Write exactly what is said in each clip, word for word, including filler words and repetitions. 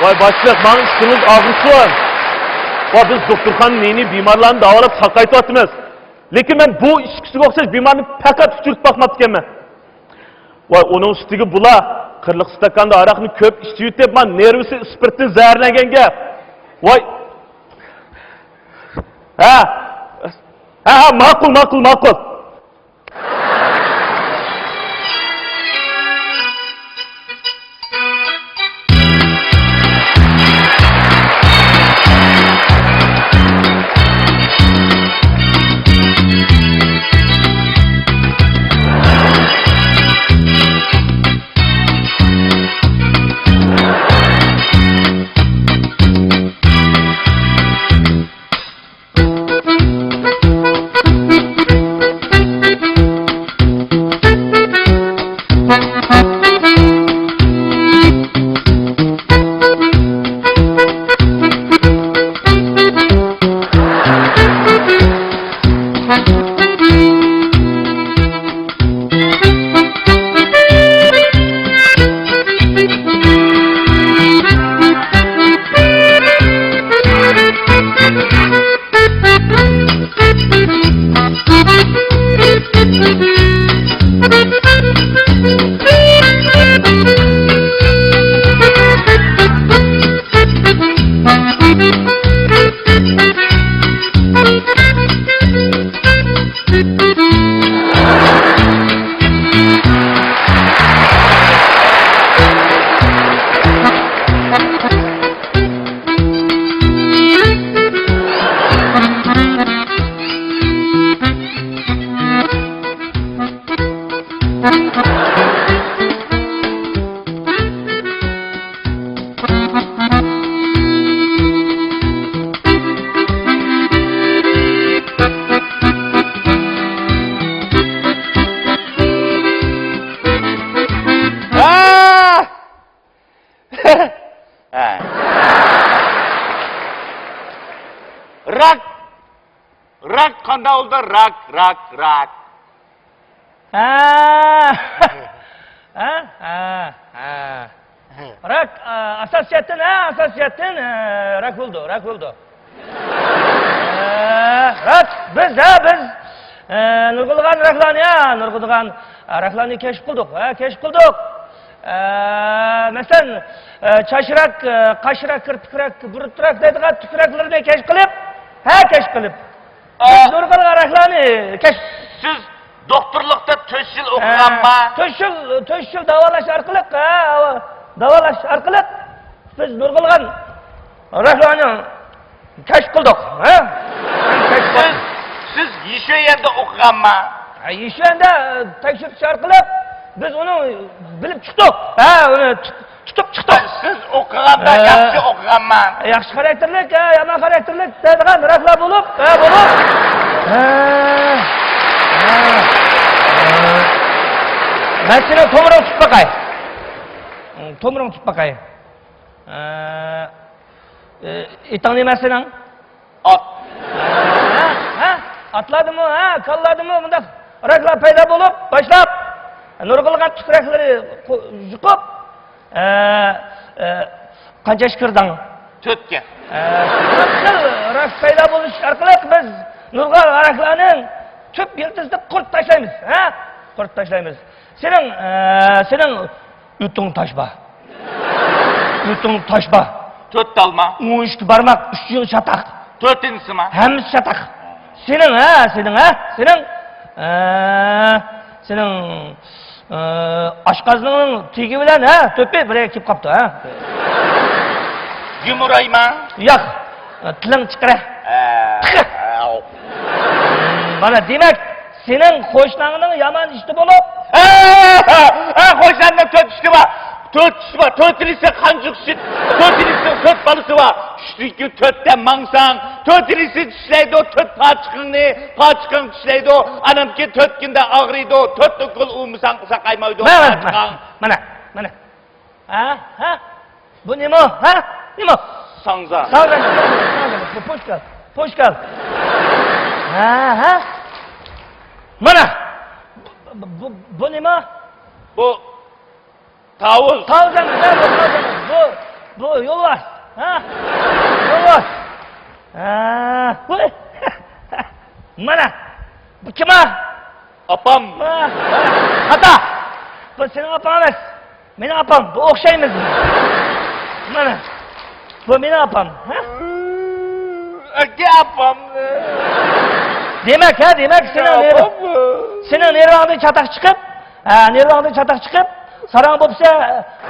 ۋاي باشلىق، ماڭا ئىچىڭىز ئاغرىسۇن. ۋاي، بىز دوختۇرخانىدا نى-نى بىمارلارنى داۋالاپ ساقايتىۋاتىمىز. لېكىن مەن بۇ ئىككىسىگە ئوخشاش بىمارنى پەقەت ئۇچرىتىپ باقماپتىكەنمەن. ۋاي، ئۇنىڭ ئۈستىگە بۇلار قىرىق ئىستاكاندا ھاراقنى كۆپ ئىچىۋېتىپ، مانا نېرۋىسى ئىسپىرتتىن زەھەرلەنگەن گەپ. ۋاي. ھە. ھە، ھە، ماقۇل، ماقۇل، ماقۇل. ھە. راك. راك قانداق بولىدۇ؟ راك، راك، راك. ھە. ھە؟ ھە، ھە. راك، ئا، ئاساس جەھەتتىن، ھە، ئاساس جەھەتتىن، ھە، راك بولىدۇ، راك بولىدۇ. ھە، راك، بىز، ھە، بىز، ھە، نۇرغۇنلىغان راكلارنى، ھە، نۇرغۇنلىغان، ھە، راكلارنى كەشىپ قىلدۇق، ھە، كەشىپ قىلدۇق. ھە، مەسىلەن، ھە، چاچراك، ھە، قاشراك، كىرپىكراك، بۇرۇتراك دەيدىغان تۈكرەكلىرىنى كەشىپ قىلىپ، ھە، كەشىپ قىلىپ. بىز نۇرغۇنلىغان راكلارنى كەش- سىز دوختۇرلۇقتا تۆت يىل ئوقۇغانما؟ ھە، تۆت يىل، تۆت يىل داۋالاش ئارقىلىق، ھە، داۋالاش ئارقىلىق بىز نۇرغۇنلىغان راكلارنى كەشىپ قىلدۇق، ھە؟ كەشىپ قىلدۇق. سىز، سىز يىشۈەندە ئوقۇغانما؟ ھە، يىشۈەندە تەكشۈرتۈش ئارقىلىق بىز ئۇنى بىلىپ چىقتۇق. ھە، ئۇنى تۇت-، تۇتۇپ چىقتۇق. سىز ئوقۇغاندا ھە. ياخشى ئوقۇغانما؟ ياخشى خاراكتېرلىك، ھە، يامان خاراكتېرلىك دەيدىغان راكلار بولۇپ، ھە، بولۇپ. ھە. ھە. مەن سېنىڭ تومۇرۇڭنى تۇتۇپ باقاي. تومۇرۇڭنى تۇتۇپ باقاي. ھە. ئېتىڭ نېمە سېنىڭ؟ ئات. ھە؟ ھە؟ ئاتلاردىمۇ، ھە؟ كالىلاردىمۇ مۇنداق راكلار پەيدا بولۇپ، باشلاپ، نۇرغۇنلىغان تۈكرەكلىرى قو-، يۇقۇپ، ئە، ئە، قانچە ياشقا كىردىڭ؟ تۆتكە. ئە، تۆت خىل راك پەيدا بولۇش ئارقىلىق بىز نۇرغۇنلىغان راكلارنىڭ تۈپ يىلتىزىنى قۇرۇتۇپ تاشلايمىز، ھە؟ قۇرۇتۇپ تاشلايمىز. سېنىڭ، ئە، سېنىڭ ئۆتۈڭ تاشبا. ئۆتۈڭ تاشبا. تۆت تالما. ئون ئۈچ بارماق، ئۈچ يىل چاتاق. تۆتىنچىسىما؟ ھەممىسى چاتاق. سېنىڭ، ھە، سېنىڭ، ھە، سېنىڭ، ئە، سېنىڭ، ئە، ئاشقازىنىڭ تېگى بىلەن، ھە، تۆپى بىر يەرگە كېلىپ قاپتۇ، ھە. يۇمۇرايما؟ ياق. تىلىڭ چىقىرە. ئە، ئاۋ. مانا دېمەك، سېنىڭ قوشناڭنىڭ يامان ئىشتى بولۇپ. ھە، ھە، ھە، قوشنامنىڭ تۆت ئىشتى بار. تۆت ئىشتى بار. تۆتىنچىسى قانچۇق ئىشتى. تۆتىنچىسىنىڭ تۆت بالىسى بار. چۈشتىكى تۆتتە ماڭساڭ، تۆتىنچىسى چىشلەيدۇ، تۆت پاچىقىڭنى، پاچىقىڭ چىشلەيدۇ. ئانامكى تۆت كۈندە ئاغرىيدۇ. تۆت ئوكۇل ئۇۋىمىساڭ ساقايمايدۇ، مانا، پاچىقىڭ. مانا، مانا. ھە؟ ھە؟ بۇ نېمە؟ ھە؟ نېمە؟ ساڭزا. ساڭزا. ساڭزا. بۇ پوشكال. پوشكال. ھە، ھە؟ مانا. بۇ، بۇ، بۇ، بۇ نېمە؟ بۇ تاۋۇز. تاۋۇز ئەمەس، ھە، بۇ تاۋۇز ئەمەس. بۇ، بۇ يولۋاس. ھە؟ يولۋاس. ھە. ۋاي. مانا. بۇ كىم ھە؟ ئاپام. ھە. خاتا. بۇ سېنىڭ ئاپاڭ ئەمەس. مېنىڭ ئاپام، بۇ ئوخشايمىز. مانا، بۇ مېنىڭ ئاپام. ھە؟ ئاكا ئاپام. دېمەك، ھە، دېمەك، سېنىڭ نېرۋ-، سېنىڭ نېرۋاڭدىن چاتاق چىقىپ، ھە، نېرۋاڭدىن چاتاق چىقىپ، ساراڭ بوپسە،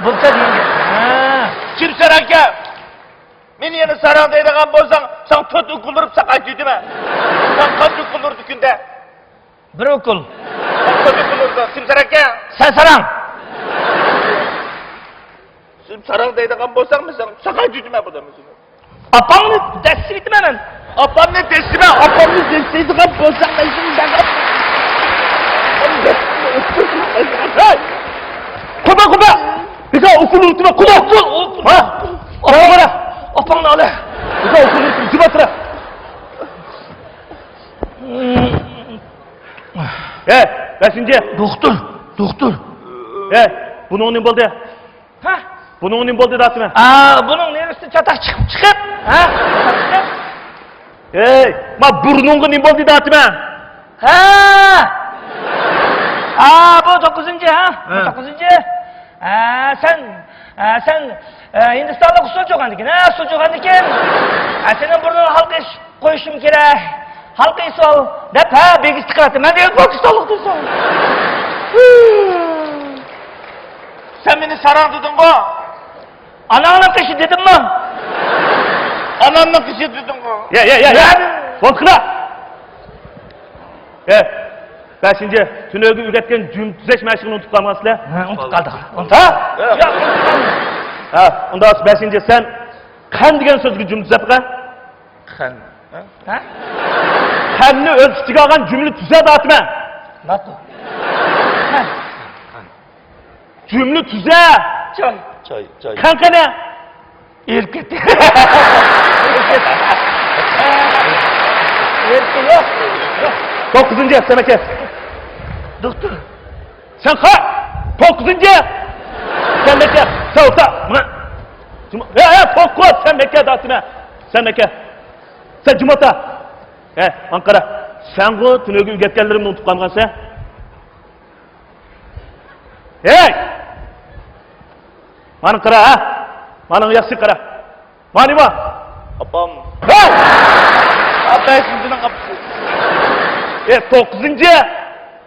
بوپسە دېگەن گەپ. ھە. كىمسەن ئاكا؟ مېنى يەنە ساراڭ دەيدىغان بولساڭ، ساڭا تۆت ئوكۇل ئۇرۇپ ساقايتىۋېتىمەن. ساڭا قانچە ئوكۇل ئۇردى كۈندە؟ بىر ئوكۇل. بىر ئوكۇل ئۇردى. سىمساراڭ ئاكا. سەن ساراڭ. سىمساراڭ دەيدىغان بولساڭ، مەن ساڭا ساقايتىۋېتىمەن بۇ دەمدە. ئاپاڭنى دەسسىۋېتىمەن مەن. ئاپامنى دەسسىمە، ئاپامنى دەسسەيدىغان بولساڭ، مەن سېنى دەڭ. ھەي! قوپا، قوپا! بىكار ئوكۇل ئۇرۇپتىمەن، قوپا! ئوكۇل، ئوكۇل. ھە؟ ئاپاڭنى ئالە. بىكار ئوكۇل ئۇرۇپتىمەن، جىم ئاتىرا. ھە، بەشىنچى. دوختۇر، دوختۇر. ھە، بۇنىڭ نېمە بولدى؟ ھە؟ بۇنىڭ نېمە بولدى دەۋاتىمەن؟ ئا، بۇنىڭ نېرۋىسى چاتاق چىقىپ، چىقىپ، ھە؟ چاتاق چىقىپ. ھەي، ما بۇرنۇڭغا نېمە بولدى دەۋاتىمەن؟ ھە! ئا، بۇ توققۇزىنچى، ھە؟ بۇ ھە. توققۇزىنچى. ئە، سەن، ئە، سەن، ئە، ھىندىستانلىق ئۇسسۇل چوغاندىكىن، ھە، ئۇسسۇل چوغاندىكىن. ئە، سېنىڭ بۇرنۇڭنى ھالقىش قويۇشۇم كېرەك. ھالقىشسۇن دەپ، ھە، بېگىز تىقىراتتى. مەن دېگەن پاكىستانلىق دېسەم. سەن مېنى ساراڭ دېدىڭغۇ؟ ئاناڭنىڭ قېشى دېدىممۇ؟ ئانامنىڭ قېشى دېدىڭغۇ؟ يا، يا، يا، يا. بولدى. ئە، بەشىنچى، تۈنۈگۈن ئۆگەتكەن جۈملە تۈزەش مەشىقىنى ئۇنتۇپ قالمىغانسىلەر؟ ھە، ئۇنتۇپ قالدۇق. ئۇنتۇپ؟ ھە؟ ياق، ئۇنتۇپ قالمىدىم. ھە، ئۇنداق بولسا بەشىنچى، سەن قەن دېگەن سۆزگە جۈملە تۈزەپ بەر. قەن. ھە؟ قەننى ئۆز ئىچىگە ئالغان جۈملە تۈزە دەۋاتىمەن. ماقۇل. قەن. جۈملە تۈزە. چاي. چاي، چاي. قەن قېنى؟ ئېرىپ كەتتى. ئېرىپ كەتتى، ياق. توققۇزىنچى، سەن ئەكەل. دوختۇر. سەن قاي؟ توققۇزىنچى. سەن ئەكەل. سەن ئوتا. مانا. جۇما-، ھە، ھە، توققۇز. سەن ئەكەل دەۋاتىمەن. سەن ئەكەل. سەن جىم ئوتا. ھە، ماڭا قارا. سەنغۇ تۈنۈگۈن ئۆگەتكەنلىرىمنى ئۇنتۇپ قالمىغانسەن. ھەي! مانا قارا، ھە؟ مانا ياخشى قارا. مانا نېمە؟ ئاپام. ھەي! بەشىنچىنىڭ ئاپىسى. ئە، توققۇزىنچى.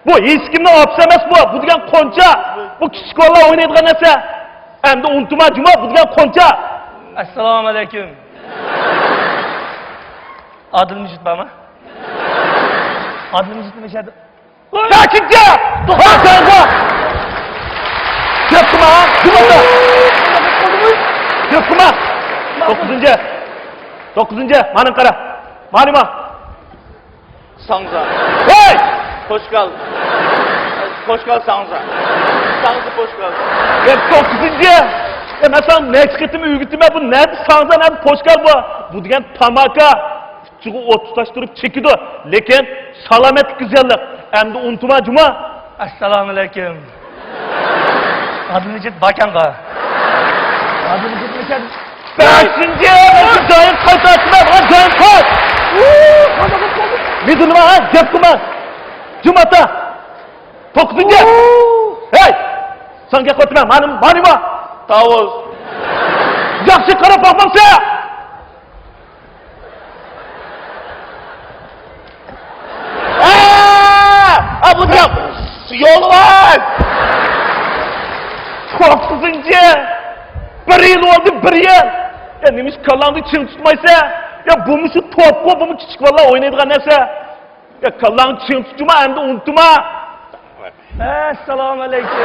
بۇ ھېچكىمنىڭ ئاپىسى ئەمەس بۇ. بۇ دېگەن قونچا. بۇ كىچىك بالىلار ئوينايدىغان نەرسە. ئەمدى ئۇنتۇما جۇما، بۇ دېگەن قونچا. ئەسسالامۇ ئەلەيكۇم. ئادىل مىجىت بارمۇ؟ ئادىل مىجىتنى مەشەدە. بەشىنچى! توختا ساڭزا! گەپ قىلما، ھە؟ جىم ئوتا! گەپ قىلما! توققۇزىنچى! توققۇزىنچى! مانا قارا! مانا ما! ساڭزا! ھەي! پوشكال! پوشكال ساڭزا! ساڭزا پوشكال! يا توققۇزىنچى! يا مەن ساڭا نەچچە قېتىم ئۆگىتىمەن، بۇ نەدە ساڭزا، نەدە پوشكال بۇ؟ بۇ دېگەن تاماكا! ئۇچىغا ئوت تۇتاشتۇرۇپ چېكىدۇ، لېكىن سالامەتلىككە زىيانلىق. ئەمدى ئۇنتۇما جۇما. ئەسسالامۇ ئەلەيكۇم. ئادىل مىجىت باركەنغا. ئادىل مىجىت مىكەن؟ بەشىنچى، جايىڭ قايت، ئاچما، جايىڭ قايت. مىدىرلىما، ھە، گەپ قىلما. جۇم ئاتا. توققۇزىنچى. ھەي! ساڭا گەپ قىلىۋاتىمەن، مانا، مانا ما. تاۋۇز. ياخشى قاراپ باقمامسەن؟ ئا! ئا، بۇ ياق. يولۋاس! توققۇزىنچى. بىر يىل بولدى، بىر يىل. يا، نېمىشقا كاللاڭنى چىڭ تۇتمايسەن؟ يا، بۇمۇ شۇ توپقۇ، بۇمۇ كىچىك بالىلار ئوينايدىغان نەرسە. يا، كاللاڭنى چىڭ تۇتما، ئەمدى ئۇنتۇما. ئەسسالامۇ ئەلەيكۇم.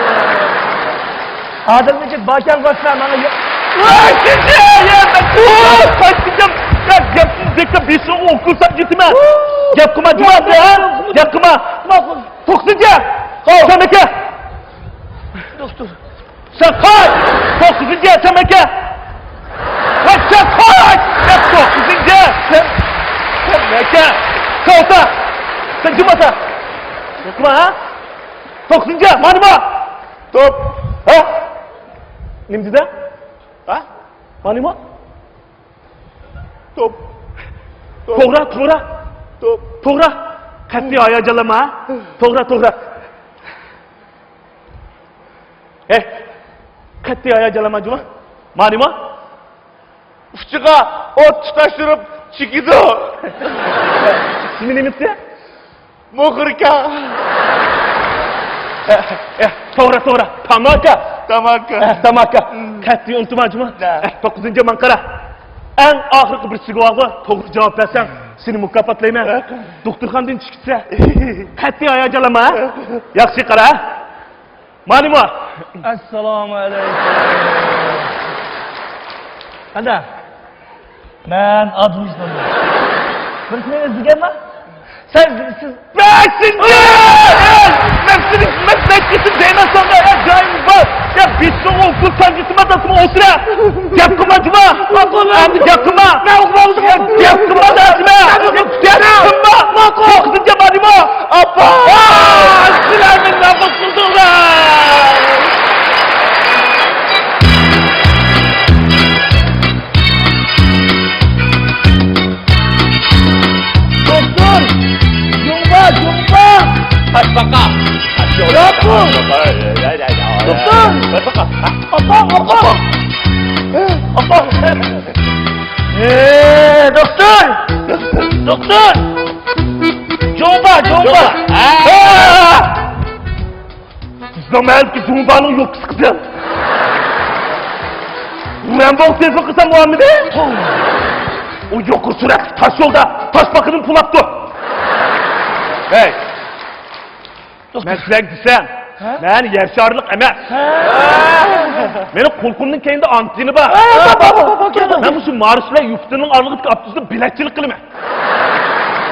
ئادىل مىجىت باركەن قوشنا، ماڭا يا-، ۋاي، كېچە، يا، مەن قايتىپ كېتىمەن. يا، گەپنى بېكىتىپ، بېشىڭغا ئوكۇل ساپ كېتىمەن. گەپ قىلما، جۇما، ھە؟ گەپ قىلما. ماقۇل. توققۇزىنچى. ھاۋ. سەن ئەكە. دوختۇر. سەن قايت! توققۇزىنچى، سەن ئەكە! ۋاي، سەن قايت! سەن توققۇزىنچى! سەن، سەن ئەكە! سەن ئوتا! سەن جىم ئوتا! يوقما، ھە؟ توققۇزىنچى، مانىما! توپ! ھە؟ نېمە دېدى؟ ھە؟ مانىمۇ؟ توپ. توپ. توغرا، توغرا. توپ. توغرا. قەتئىي ھاياجانلانما، ھە؟ توغرا، توغرا. ھەي، قەتئىي ھاياجانلانما جۇما. مانىمۇ؟ ئۇچىغا ئوت تۇتاشتۇرۇپ چېكىدۇ. ئىسمى نېمە ئىدى؟ موخوركا. ئە، ئە، توغرا، توغرا. تاماكا. تاماكا. تاماكا. مم. قەتئىي ئۇنتۇما جۇما. نە؟ ئە، توققۇزىنچى ماڭا قارا. ئەڭ ئاخىرقى بىر سوئالغا توغرا جاۋاب بەرسەڭ، سېنى مۇكاپاتلايمەن. ئە. دوختۇرخانىدىن چىقىپ كەتسە، قەتئىي ھاياجانلانما، ھە؟ ياخشى قارا. مانىمۇ؟ ئەسسالامۇ ئەلەيكۇم. قانداق؟ مەن ئادۋوكات. بىرسىنى ئىزدىگەنما؟ سەن، سىز. بەشىنچى! مەن سېنى، مەن، مەن كېتىپ دەيمەن ساڭا، يا جايىم بار. يا بىتسىڭ ئوكۇل سانجىتىما داسىمۇ ئوسرا. گەپ قىلما جۇما. ئەمدى گەپ قىلما. يا گەپ قىلما داسىما. يا گەپ قىلما. توققۇزىنچى مانىمۇ؟ ئاپا! سىلەرنى نابۇت قىلدىڭلار! دوختۇر! جۇڭبا، جۇڭبا! تاشباقا! ياپۇ! دوختۇر! تاشباقا! ئاپا، ئاپا! ئاپا! ئى، دوختۇر! دوختۇر! جۇڭبا، جۇڭبا! جۇڭبا! ھە! بىزنىڭ مەھەللىدىكى جۇڭبانىڭ يوپكىسى قىزىل. رەمبو تېلېفون قىلسام بولمىدى. ئۇ يۇقىرى سۈرئەتلىك تاش يولدا تاشباقىدىن پۇلاپتۇ. ھەي! مەن سىلەرگە دېسەم، ھە؟ مەن يەر شارلىق ئەمەس. ھە؟ مېنىڭ قۇلىقىمنىڭ كەينىدە ئانتېننا بار. ھە، بار، بار، بار، بار. مەن مۇشۇ مارش بىلەن يۇپىتېرنىڭ ئارىلىقىدىكى ئاپتوبۇستا بېلەتچىلىك قىلىمەن.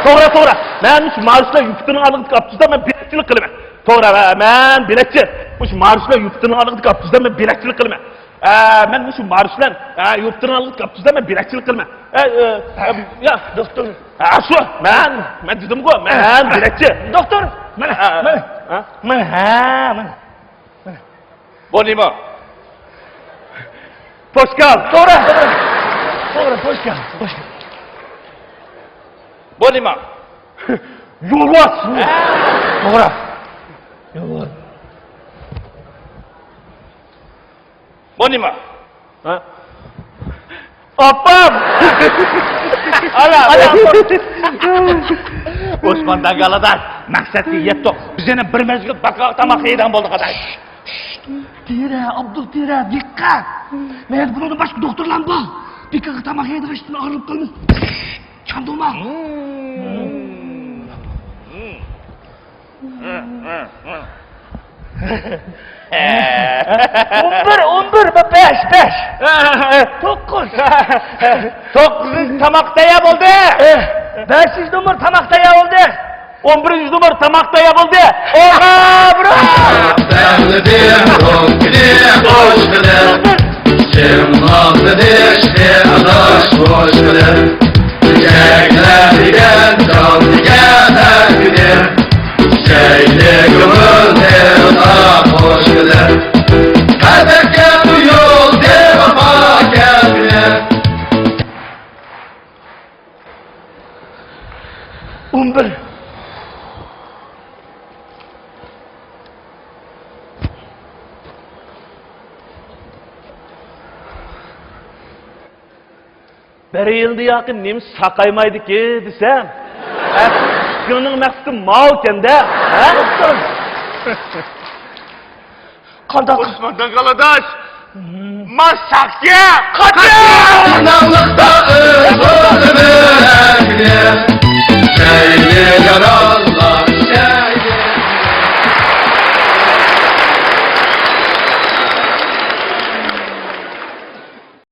توغرا، توغرا. مەن مۇشۇ مارش بىلەن يۇپىتېرنىڭ ئارىلىقىدىكى ئاپتوبۇستا مەن بېلەتچىلىك قىلىمەن. توغرا، مەن بېلەتچى. مۇشۇ مارش بىلەن يۇپىتېرنىڭ ئارىلىقىدىكى ئاپتوبۇستا مەن بېلەتچىلىك قىلىمەن. ئە، مەن مۇشۇ مارش بىلەن، ئە، يۇپىتېرنىڭ ئارىلىقىدىكى ئاپتوبۇستا مەن بېلەتچىلىك قىلىمەن. ئە، ئە، ئە، يا، دوختۇر. ئە، شۇ، مەن، مەن دېدىمغۇ، مەن بېلەتچى. دوختۇر، مانا، ئە، مانا. ئە؟ مانا، ھە، مانا. بۇ نېمە؟ پوشكال. توغرا، توغرا. توغرا، پوشكال، پوشكال. بۇ نېمە؟ يولۋاس. توغرا. يولۋاس. بۇ نېمە؟ ھە؟ ئاپام! ئانا، ئانا، ئاپام! ئوسمان داڭگالىداش، مەقسەتكە يەتتۇق. بىز يەنە بىر مەزگىل باكاغا تاماق يەيدىغان بولدۇق، ئاداش. تېرە، ئابدۇل تېرە، دىققەت! مەيەردە بۇنىڭدىن باشقا دوختۇرلارمۇ بار. بىكارغا تاماق يەيدىغان ئىشتىن ئايرىلىپ قالىمىز. چاندۇرما. ئون بىر، ئون بىر، بەش، بەش. توققۇز. توققۇزىنچى تاماق تەييار بولدى. بەشىنچى نومۇر تاماق تەييار بولدى. ئون بىرىنچى نومۇر تاماق تەييار بولدى. ئوغا، برا! سەۋلىدى روزىنى خوش قىلىپ، شىملىقلىدى ئىشقى ئاداش خوش قىلىپ. چېچەكلەر دېگەن جان دېگەن ھەر كۈنى، چېچەكلىك كۆڭۈل تېغىدا خوش قىلىپ. قەدەككە بۇ يول تېغىما كەلگۈنى. ئون بىر. بىر يىلدا ياقى نېمە ساقايمايدىكى دېسەم، ئە، سېنىڭ مەقسىتىڭ ماۋۇكەن-دە، ھە؟ قانداق؟ ئوسمان داڭگالىداش! ماساكيا! قاچا! ئىناقلىقتا ئۆز ئورنىمىزنى، شەيلى يارا